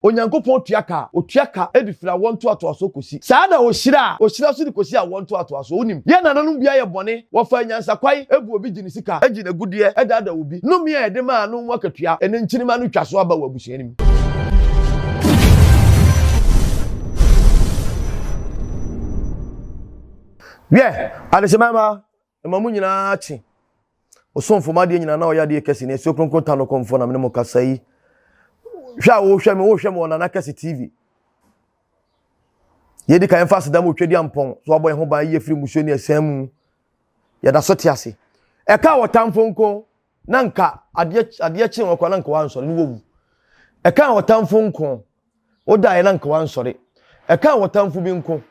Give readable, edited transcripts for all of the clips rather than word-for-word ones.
Onyankopɔn tua ka a, ɔtua ka de firi awoɔ ntoatoasoɔ kɔsi. Saa na ɔhyira a, ɔhyira nso de kɔsi awoɔ ntoatoasoɔ. Wonim, yɛn nananom bi ayɛ bɔne, wɔfaa nyansakwan bu obi gye ne sika, gye n'agudeɛ, daadaa obi. Nnome a yɛde maa no ho akatua, ɛnnɛ nkyirimma no twa so aba wɔ abusua no mu. Wiɛ, adehyema mma, mma mo nyinaa kye. Ɔsomfo ma adeɛ nyinaa na ɔyɛ adeɛ kɛse na asuo kronkron ta no kɔmfoɔ na mene mo kasa yi. Hwɛ a wohwɛ me, wohwɛ me wɔ Nana Kɛse TV. Yɛdi kan fa aseda mu otwadi ampɔn so abɔ yɛn ho ban yie firi mmusuo ne ɛsɛn mu. Yɛda so te ase. Ɛka wɔ tamfo nko na nka adeɛ adeɛ kye wɔn kora na nka wansɔre ne wɔwu. Ɛka wɔ tamfo nko wodaeɛ na nka wansɔre. Ɛka wɔ tamfo bi nko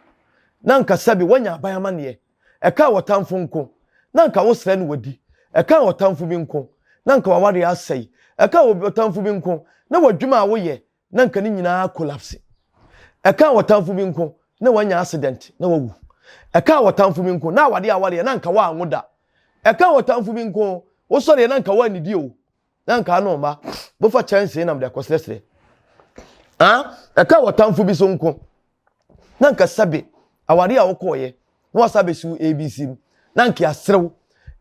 na nka sɛbi wanya aban amaneɛ. Ɛkaa w'ɔtamfo nko, na anka wosrɛ no wadi. Ɛkaa w'ɔtamfo bi nko, na anka w'awareɛ asɛe. Ɛkaa w'ɔtamfo bi nko, na w'adwuma a woyɛ, na anka ne nyinaa collapse. Ɛkaa w'ɔtamfo bi nko, na wanya accident, na wawu. Ɛkaa w'ɔtamfo bi nko, na awadeɛ a awareɛ, na anka woanwo da. Ɛkaa w'ɔtamfo bi nko, wosɔreɛ na anka woannidi o. Na nka ano mma bofa kyɛnsee nam de akɔsrɛsrɛ. Ah, ɛka wɔ tamfo bi so nko. Na nka sɛbe aware a wokɔɔyɛ na wasa abɛsi wo ABC mu. Na nka aserew.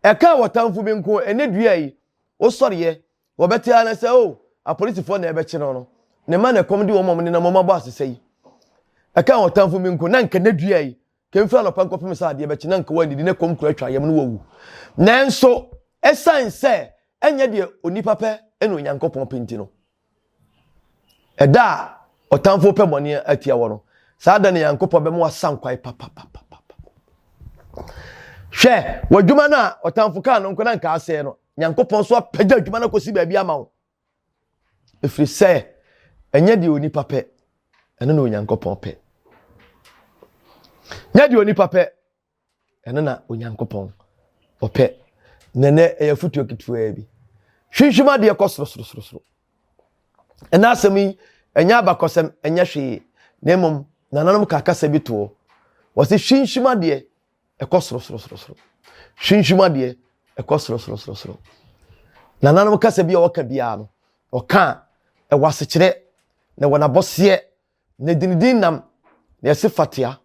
Ɛka wɔ tamfo bi nko ɛnɛ dua yi wosɔreɛ wɔbɛte ara sɛ o apolisifoɔ na ɛbɛkye no no. Ne mma na ɛkɔm de wɔn a wɔn nenam wɔn abɔ asesa yi. Ɛka wɔ tamfo bi nko na nka nɛ dua yi Kemfiri anɔpa nkɔpem sɛ adeɛ bɛkye na nka woannidi na kɔm kura atwa yam no wawu. Nanso ɛsiane sɛ ɛnyɛ deɛ onipa pɛ na Onyankopɔn pɛ nti no, ɛda a ɔtamfo pɛ bɔne atia wɔ no, saa da no Nyankopɔn bɛma wasa nkwae papapapapa. Hwɛ, w'adwuma no a ɔtamfo kaa no nko na nka asɛe no, Nyankopɔn nso apagya adwuma no akɔsi baabi ama wo. Ɛfiri sɛ, ɛnyɛ deɛ onipa pɛ, ɛno na Onyankopɔn pɛ. Nyɛ deɛ onipa pɛ, ɛno na Onyankopɔn ɔpɛ. Na ɛnɛ ɛyɛ afotuo ketewaa bi. Hwinhwim adeɛ kɔ sorosorosorosoro. Ɛna asɛm yi, ɛnyɛ abakɔsɛm, ɛnyɛ hwee. Na mmom, nananom ka kasa bi toɔ. Wɔse hwinhwim adeɛ ɛkɔ sorosorosoro. Hwinhwim adeɛ, ɛkɔ sorosorosoro. Nananom kasa bi a wɔka biara no, ɔka a, ɛwɔ asekyerɛ, na ɛwɔ n'abɔseɛ, na ɛdi ne din nam, na yɛse fatea,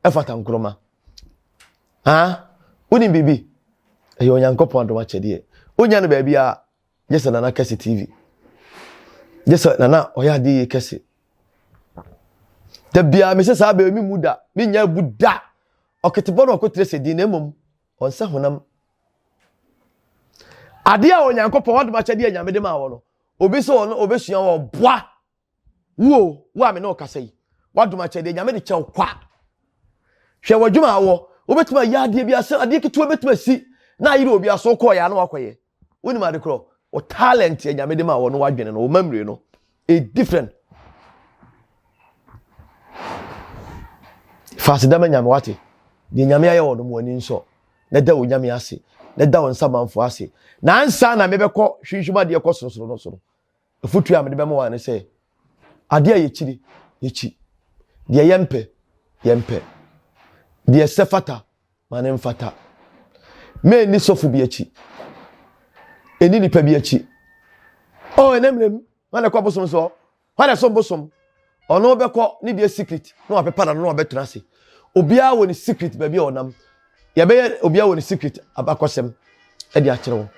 ɛfata nkoroma. Ah, wonim biribi? Ɛyɛ Onyankopɔn adom akyɛdeɛ. Wonya no baabiara, gye sɛ Nana Kɛse TV. Gye sɛ Nana ɔyɛ adeɛ yie kɛse. Da biara mesɛ saa bɛyɛ me mu da, menya abu da. Ɔketebɔ na ɔkɔtire sɛ din na mmom ɔnsɛ honam. Adeɛ a Onyankopɔn wadom akyɛdeɛ a Nyame de maa wɔ no, obi sɛ ɔno ɔbɛsua wɔ ɔboa. Wo o, wo a me ne wo kasa yi, w'adom akyɛdeɛ Nyame de kyɛ wo kwa. Hwɛ w'adwuma a wɔ, wobɛtumi ayɛ adeɛ bi asɛ adeɛ ketewa bɛtumi asi na ayere obi aso wokɔɔ yɛ a na wakɔyɛ. Wonim ade korɔ, wo talent a Nyame de ma wɔ no w'adwene no, wo memory no, is different. Fa aseda ma Nyame wate, deɛ Nyame ayɛ wɔ no mo ani nsɔ, na da wo Nyame ase, na da wo nsamanfoɔ ase. Na ansa na mebɛkɔ hwinhwim adeɛ kɔ sorosoro no so no, Afotu a mede bɛma wɔn ne sɛ, adeɛ a yɛkyiri, yɛkyi. Deɛ yɛmpɛ, yɛmpɛ. Deɛ ɛsɛ fata, ma ne mfata. Mɛnni sɔfo bi akyi. Ɛni nipa bi akyi. Oh, ɛnɛ mmerɛ mu, hwan na ɛkɔ abosom soɔ? Hwan na ɛsom bosom? Ɔno bɛkɔ ne deɛ secret na wapepa n'ano na wabɛtena ase. Obiara wɔ ne secret baabi a ɔnam. Yɛbɛyɛ obiara wɔ ne secret abakɔsɛm de akyerɛ wo.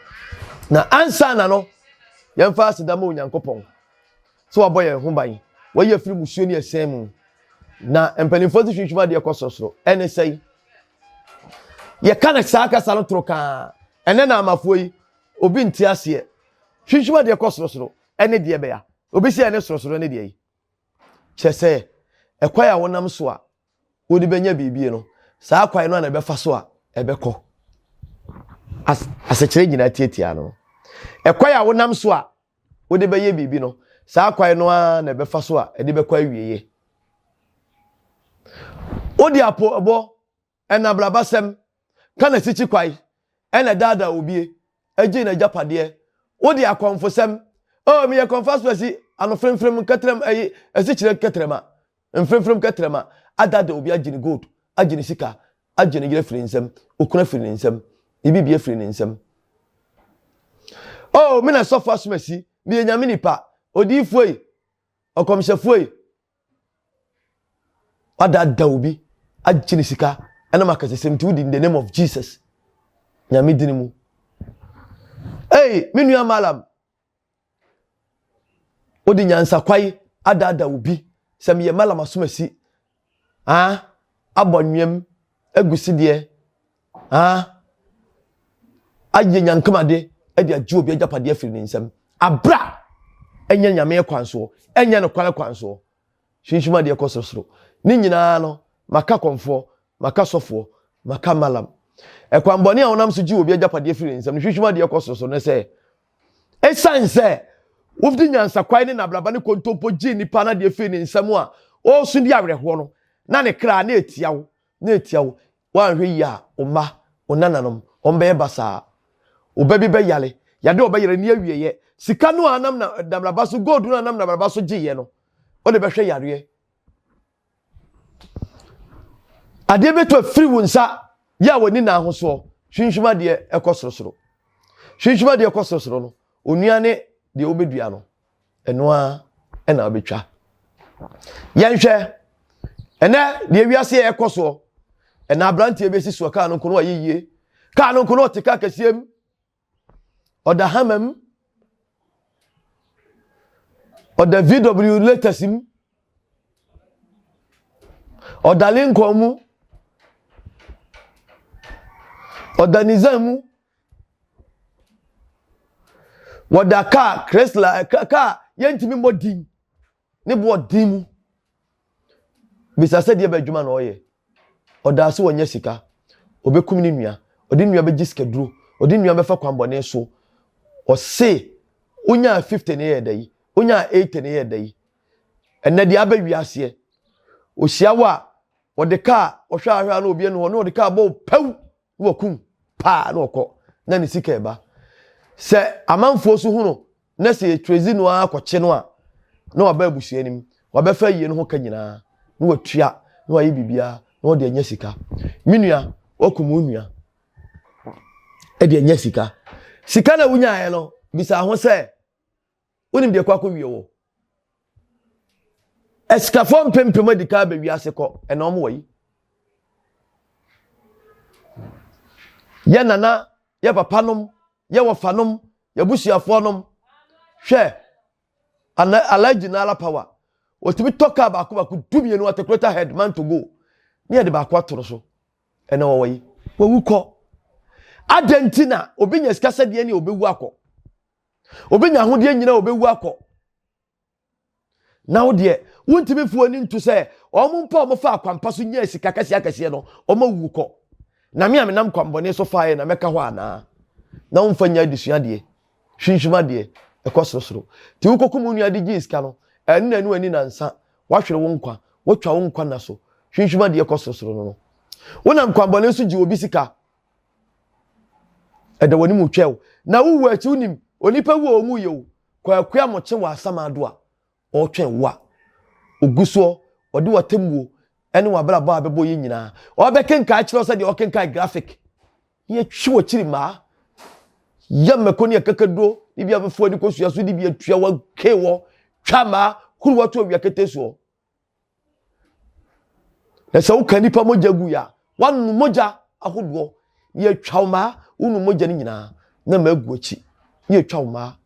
Na ansa na no, yɛmfa aseda ma Onyankopɔn sɛ wabɔ yɛn ho ban, wayi afiri musuo ne ɛsɛn mu. Na mpanimfoɔ nso hwehwɛ adeɛ kɔ sorosoro. Ɛne sɛe. Yɛka no saa kasa no toro kaa. Ɛnɛ na amafoɔ yi, obi nte aseɛ. Hwehwɛ adeɛ kɔ sorosoro. Ɛne deɛ bɛya. Obi sɛ ɛne sorosoro ne deɛ yi. Kyerɛ sɛ, ɛkwan a wonam so a wode bɛnya biribi no, saa kwan no a na ɛbɛfa so a ɛbɛkɔ. As asekyerɛ nyinaa tiatia no. Ɛkwan a wonam so a wode bɛyɛ biribi no, saa kwan no ara na ɛbɛfa so a ɛde bɛkɔ awieɛ. Wode apoobɔ Ɛnabrabasɛm, ka n'asikyi kwae, ɛna ɛdaadaa obie, ɛgyee n'agyapadeɛ. Wode akɔmfosɛm, oh meyɛ kɔmfo asoasi, ano fremfrem nkɛtrɛm ɛyi, asikyire kɛtrɛma, mfremfrem kɛtrɛma, adaadaa obi agye ne gold, agye ne sika, agye ne yere afiri ne nsam, okunu afiri ne nsam, ne biribi afiri ne nsam. Oh me na sɔfo asomasi, meyɛ nyame nipa, odiyifoɔ yi. Ɔkɔmhyɛfoɔ yi, wadaadaa obi agye ne sika ɛnam akɛsɛsɛm nti wodi in the name of Jesus. Nyame dini mu. Ei, me nua Malam, wode nyansakwai adaadaa obi sɛ meyɛ Malam asomasi, ah, abɔ anweam, agu sedeɛ, ah, ayɛ nyankamade de agye obi agyapadeɛ afiri ne nsam. Abra ɛnyɛ nyame kwan soɔ, ɛnyɛ nokware kwan soɔ. Sunsum adeɛ kɔ sorosoro. Ne nyinaa no, maka kɔmfoɔ, maka sɔfoɔ, maka malam. Ɛkwan bɔne a wonam so gye obi agyapadeɛ firi ne nsam no, sunsum adeɛ kɔ sorosoro ne sɛ, ɛsiane sɛ wode nyansakwan ne nabraba ne kontompo gyee nipa no adeɛ firi ne nsam a ɔresu di awerɛhoɔ no, na ne kra na ɛtia wo, na ɛtia wo. Woanhwɛ yie a, wo mma, wo nananom, wɔbɛyɛ basaa. Wo ba bi bɛyare, yadeɛ a ɔbɛyare no awieeɛ. Sika no a anam na dabraba so, gold no a anam dabraba so gyeeɛ no, wode bɛhwɛ yareɛ. Adeɛ bɛtu afiri wo nsa yɛ a w'ani na ahosoɔ. Hwinhwim adeɛ ɛkɔ sorosoro. Hwinhwim adeɛ ɛkɔ sorosoro no, onua ne deɛ wobɛdua no. ɛno ara na wobɛtwa. Yɛnhwɛ ɛnɛ deɛ wiase yɛ ɛkɔ soɔ. Ɛnɛ aberanteɛ bɛsi soɔ kaa no nko no wayɛ yie. Kaa no nko no ɔte kaa kɛseɛ mu. Ɔda hama mu. Ɔda VW latest mu. Ɔda Lincoln mu. Ɔda Nissan mu. Wɔda kaa Chrysler kaa yɛntumi mmɔ din ne boɔ den mu. Bisa sɛ deɛ bɛ adwuma na ɔyɛ. Ɔdaa so wɔnyɛ sika. Ɔbɛkum ne nua. Ɔde nua bɛgye sikaduro. Ɔde nua bɛfa kwanbɔne so. Ɔse wonyaa 50 ne yɛ da yi. Wonyaa 80 ne yɛ da yi. Ɛnɛ deɛ abɛ wiaseɛ. Ɔhyia wo a ɔde kaa ɔhwɛ ahwɛ a na obi anu hɔ na ɔde kaa bɔ wo pɛw. na wakum paa na ɔkɔ na ne sika ɛba sɛ amanfoɔ so hu no na sɛ yɛtwerɛzi no ara kɔkye no a na waba abusua no mu wabɛfa yie no ho ka nyinaa na watua na wayɛ biribiara na ɔde anya sika me nua wakum wo nua ɛde anya sika sika na wonyaeɛ no bisa ho sɛ Wonim deɛ ɛkɔ akɔwie wɔ. Asikafoɔ mpempem adi kan aba wiase kɔ, ɛna wɔn wɔ yi. Yɛ nana, yɛ papa nom, yɛ wɔfa nom, yɛ busuafoɔ nom. Hwɛ, Alhaji Nala Power, wɔtumi tɔ kaa baako baako 12 articulator head man to go, ne yɛde baako ato no so. Ɛna wɔwɔ yi, wɔwu kɔ. Adɛn nti na obi nya sika sɛdeɛ ne obewu akɔ? Obenya ahodeɛ nyina obewu akɔ. Na wo deɛ wontumi mfa w'ani nto sɛ wɔn mpo a wɔfa akwampa so nyaa sika kɛseɛ akɛseɛ no wɔn awu kɔ. Na me a menam kwanbɔne so faeɛ na mɛka hɔ anaa? Na womfa nyɛ adesua deɛ, hwinhwim adeɛ, ɛkɔ sorosoro. Nti wokɔkum wo nua de gyee sika no, ɛno na ɛne w'ani nansa, woahwere wo nkwa, woatwa wo nkwa nna so, hwinhwim adeɛ kɔ sorosoro no no. Wonam kwanbɔne so gye obi sika, ɛda w'anim retwɛn wo na wowu akyi wonim onipa wu a ɔnwu yɛ o kwaku amokye wɔ asamado a ɔretwɛn wo a ogu soɔ ɔde w'atemmuo ɛne w'abrabɔ a bɛbɔ yɛ nyinaa ɔbɛkenkan kyerɛ sɛ deɛ ɔkenkan graphic ne yɛtwi w'akyiri mmaa yɛ mmɛkɔ ne akakaduro ne bi abɛfoɔ de kɔsua so de bi atua wake wɔ twa mmaa huru wato awia kete soɔ Na sɛ woka nnipa mogya gu a, woanom mogya ahodoɔ na yɛatwa wo mmaa, wonom mogya no nyinaa na mmaa gu akyi na yɛatwa wo mmaa.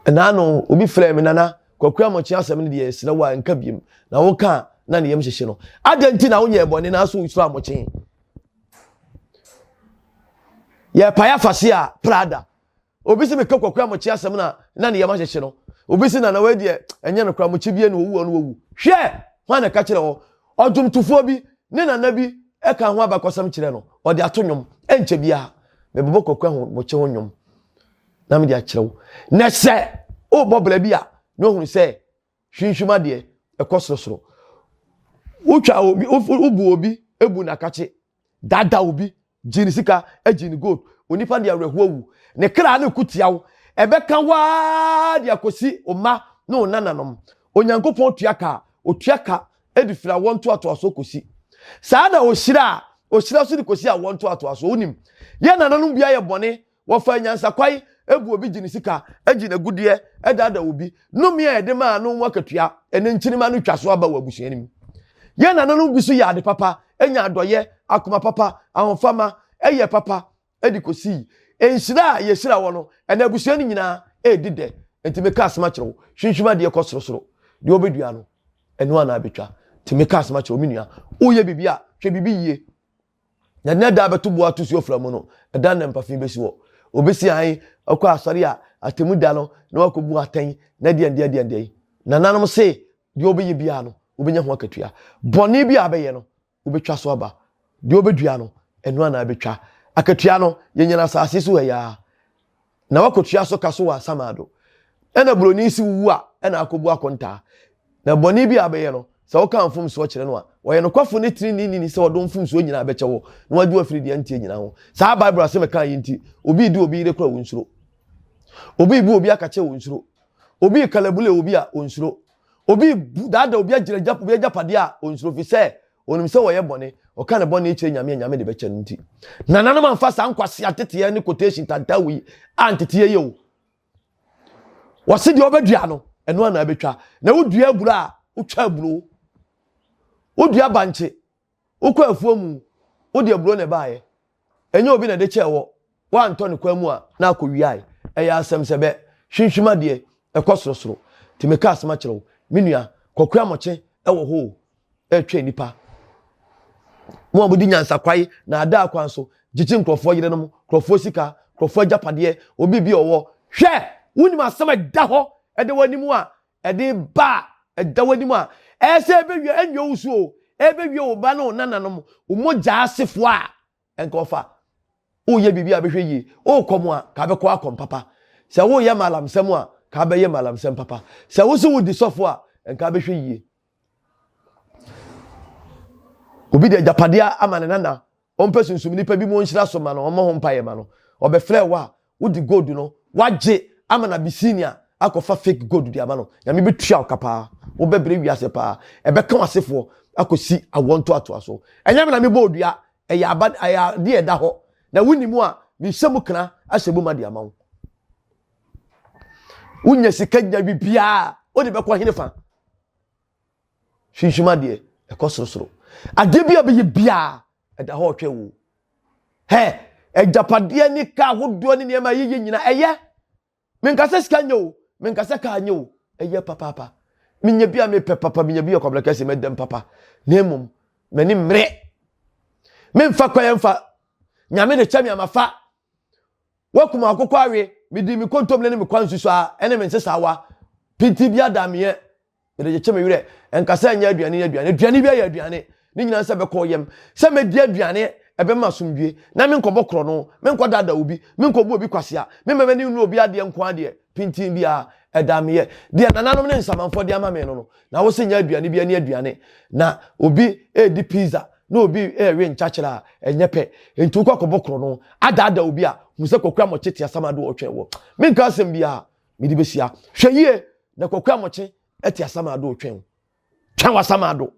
Ɛnaa no obi frɛ me nana kwaku amɔkye asɛm no deɛ ɛsrɛ wo a nka biem na woka a na ne yam hyehye no. Adɛn nti na wonyɛɛ bɔne na so wosuro amɔkye? Yɛpae afase a prada Obi si meka kwaku amokye asɛm na na ne yam ahyehye no. Obi si nana wei deɛ ɛnyɛ no koraa mokye bie na owu ɔno wawu. Hwɛ! Hwan na ɛka kyerɛ hɔ? Ɔdwomtofoɔ bi ne nana bi ɛka ho abakɔsɛm kyerɛ no. Ɔde ato nnwom. Ɛnkyɛ biara mebɛbɔ kwaku amokye ho nnwom na mede akyerɛ wo. Na sɛ wobɔ bra bi a na ohunu sɛ hwinhwim adeɛ ɛkɔ sorosoro. Wotwa obi, wobu obi, ebu n'akakye. Daadaa obi, gye ne sika, gye ne gold. Onipa de awerɛhoɔ awu. Ne kra no ko tia wo. Ɛbɛka wo ara de akɔsi wo mma ne wo nananom. Onyankopɔn tua ka a, ɔtua ka de firi awoɔ ntoatoasoɔ kɔsi. Saa na ɔhyira a, ɔhyira nso de kɔsi awoɔ ntoatoasoɔ. Wonim, yɛn nananom bi ayɛ bɔne, wɔfaa nyansakwan ebu obi gye ne sika, gye n'agudeɛ, daadaa obi. Nnome a yɛde maa no ho akatua, ɛne nkyirimma no twa so aba wɔ abusua no mu. Yɛn nananom bi nso yɛ ade papa, nya adɔyɛ, akoma papa, ahofama, yɛ papa de kɔsii nhyira a yɛhyira wɔ no, ɛnɛ abusua no nyinaa ɛredi dɛ. Nti meka asɛm akyerɛ wo, hwinhwim adeɛ kɔ sorosoro, deɛ wobɛdua no, ɛno ana abɛtwa. Nti meka asɛm akyerɛ wo, me nua, woyɛ biribi a, hwɛ biribi yie. Na nea da bɛto boɔ ato suo fra mu no, ɛda na mpafe bɛsi hɔ. Obɛsi an ɔkɔ asɔre a, atemu da no, na wakɔbu atɛn, na deɛ deɛ deɛ deɛ. Nananom se, deɛ wobɛyɛ biara no, wobɛnya ho akatua. Bɔne bi a bɛyɛ no, wobɛtwa so aba. Deɛ wobɛdua no, ɛno ana bɛtwa. Akatua no, yɛnya no asase so ha yi ara. Na wakɔtua so ka so wɔ asamado. Ɛna buroni si wuwu a, ɛna akɔbu akontaa. Na bɔne bi a abɛyɛ no, sɛ woka mfomsoɔ kyerɛ no a, ɔyɛ nokwafo ne treneeni sɛ ɔde wo mfomsoɔ nyinaa bɛkyɛ wo, na wagye wo afiri deɛ ɛnteɛ nyinaa ho. Saa Bible asɛm a ɛka yi nti, obi redi obi yere koraa a, ɔnsuro. Obi rebu obi akakyɛ a, ɔnsuro. Obi rekalabule obi a, ɔnsuro. Obi rebu daadaa obi agyina obi agyapadeɛ a, ɔnsuro, ɛfiri sɛ Onim sɛ wɔyɛ bɔne, ɔka ne bɔne kyerɛ Nyame a Nyame de bɛkyɛ no nti. Nananom amfa saa nkwasea nteteɛ ne quotation tantaw yi anteteɛ yɛ o. Wɔse deɛ ɔbɛdua no, ɛno ana ɛbɛtwa. Na wodua aburo a, wotwa aburo. Wodua bankye, wokɔ afuo mu, wode aburo na ɛbaeɛ. Ɛnyɛ obi na ɛde kyɛɛ wɔ, woantɔ ne kwan mu a na akɔwiae. Ɛyɛ asɛm sɛ bɛ hwinhwim adeɛ, ɛkɔ sorosoro. Nti meka asɛm akyerɛ wo, me nua, Kwaku Amɔkye wɔ hɔ o, ɛretwɛn nnipa. Mo a modi nyansakwae na adaa kwan so, gyegye nkurɔfoɔ yerenom, nkurɔfoɔ sika, nkurɔfoɔ agyapadeɛ, obi bi ɔwɔ. Hwɛ! Wonim asɛm a ɛda hɔ ɛda w'anim a ɛde ba a ɛda w'anim a ɛyɛ sɛ ɛbɛwie ɛnwie wo so o, ɛbɛwie wo ba ne wo nananom, wo mogya asefoɔ a ɛnka ɔfa. Woyɛ biribi a bɛhwɛ yie. Wokɔ mu a, ka bɛkɔ akɔm papa. Sɛ woyɛ malamsɛm a, ka bɛyɛ malamsɛm papa. Sɛ wo so wodi sɔfo a, ɛnka bɛhwɛ yie. Obi de agyapadeɛ ama ne nana, ɔmpɛ sunsum nipa bi mu ɔnhyira so ma no, ɔmmɔ ho mpaeɛ ma no. Ɔbɛfrɛ wo a, wode gold no, wagye ama no Abyssinia akɔfa fake gold de ama no. Nyame bɛtua wo ka paa. Wobɛbrɛ wiase paa. Ɛbɛka w'asefoɔ akɔsi awoɔ ntoatoasoɔ. Ɛnyɛ me na mebɔ odua, ɛyɛ aba ɛyɛ adeɛ ɛda hɔ. Na wonni mu a, mehyɛ mu kena ahyɛ mu ma de ama wo. Wonya sika nya biribiara, wode bɛkɔ hene fa. Hwinhwim adeɛ, ɛkɔ sorosoro. Adeɛ bi a bɛyɛ biara, ɛda hɔ ɔtwɛn wo. Hɛ, agyapadeɛ ne kaa ahodoɔ ne nneɛma yɛyɛ nyina ɛyɛ. Menka sɛ sika nyɛ o, menka sɛ kaa nyɛ o, ɛyɛ papaapa. Menya bi a mepɛ papa, menya bi a kwabena kɛse mɛdɛm papa. Na mmom, m'ani mmere. Memfa kwan mfa. Nyame de kyɛ me amafa. Wakum akokɔ awe, medi me kontomire ne me kwan nsusuaa ne me nsesaawa. Pinti bi ada meɛ, mede kyekye me werɛ. Ɛnka sɛ ɛnyɛ aduane ne aduane. Aduane bi yɛ aduane. Ne nyinaa sɛ bɛkɔ yam. Sɛ mɛdi aduane ɛbɛma asomdwie. Na menkɔbɔ korɔno, menkɔdaadaa obi, menkɔbu obi kwasea, memma m'ani nnu obi adeɛ nko ara deɛ, pintin biara ɛda meyɛ. Deɛ nananom ne nsamanfoɔ de ama me no no, na wo se nyɛ aduane bi ne aduane. Na obi redi pizza na obi rewe nkyakyerɛ a, ɛnyɛ pɛ. Enti wokɔ akɔbɔ korɔno, adaadaa obi a, hu sɛ Kwaku Amɔkye te asamado a ɔretwɛn wo. Menka asɛm biara, mede bɛsia. Hwɛ yie na Kwaku Amɔkye te asamado retwɛn wo. Twɛn w'asamado.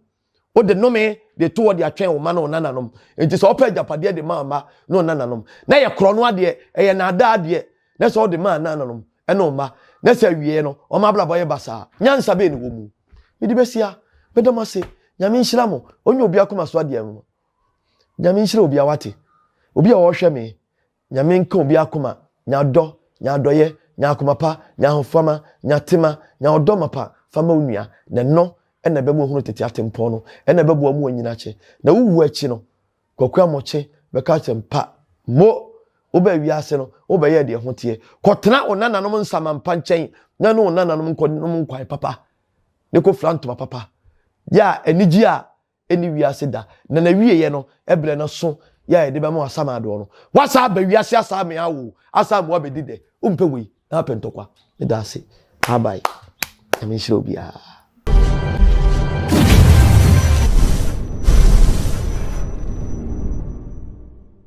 Wode nnome de to hɔ de atwɛn wo mma ne wo nananom. Enti sɛ wopɛ agyapadeɛ de ma wo mma ne wo nananom, na ɛyɛ korɔno adeɛ, ɛyɛ nnaadaa adeɛ, na sɛ wode ma nananom ne wo mma, na sɛ awieɛ no wɔn abrabɔ yɛ basaa, nyansa bɛn na ɛwɔ mu? Mede bɛsia. Meda mo ase. Nyame nhyira mo. Ɔnyɛ obi akoma so adeɛ no. Nyame nhyira obiara wate. Obi a ɔrehwɛ me, Nyame nka obi akoma, nya dɔ, nya adɔyɛ, nya akoma pa, nya ahofama, nya tema, nya ɔdɔ mapa fa ma wo nua, na ɛno na ɛbɛma wahunu tete atempɔn no, ɛna ɛbɛboa ma wanyini akyɛ. Na wo wuo akyi no, Kwaku Amɔkye bɛka asɛm pa, Mo! Wobaa wiase no, wobɛyɛɛ deɛ ɛho teɛ. Kɔtena wo nananom nsamampa nkyɛn na ne wo nananom nkɔnom nkwan papa, ne kɔfira ntoma papa. Yɛ a anigyeɛ a ɛnni wiase da, na n'awieɛ no, ɛberɛ no so yɛ a yɛde bɛma w'asamadoɔ no. Woasan aba wiase asan ame awo, asan ama woabɛdi dɛ. Wompɛ wei na wapɛ ntɔkwa. Meda ase. Bye bye. Nyame nhyira obiara.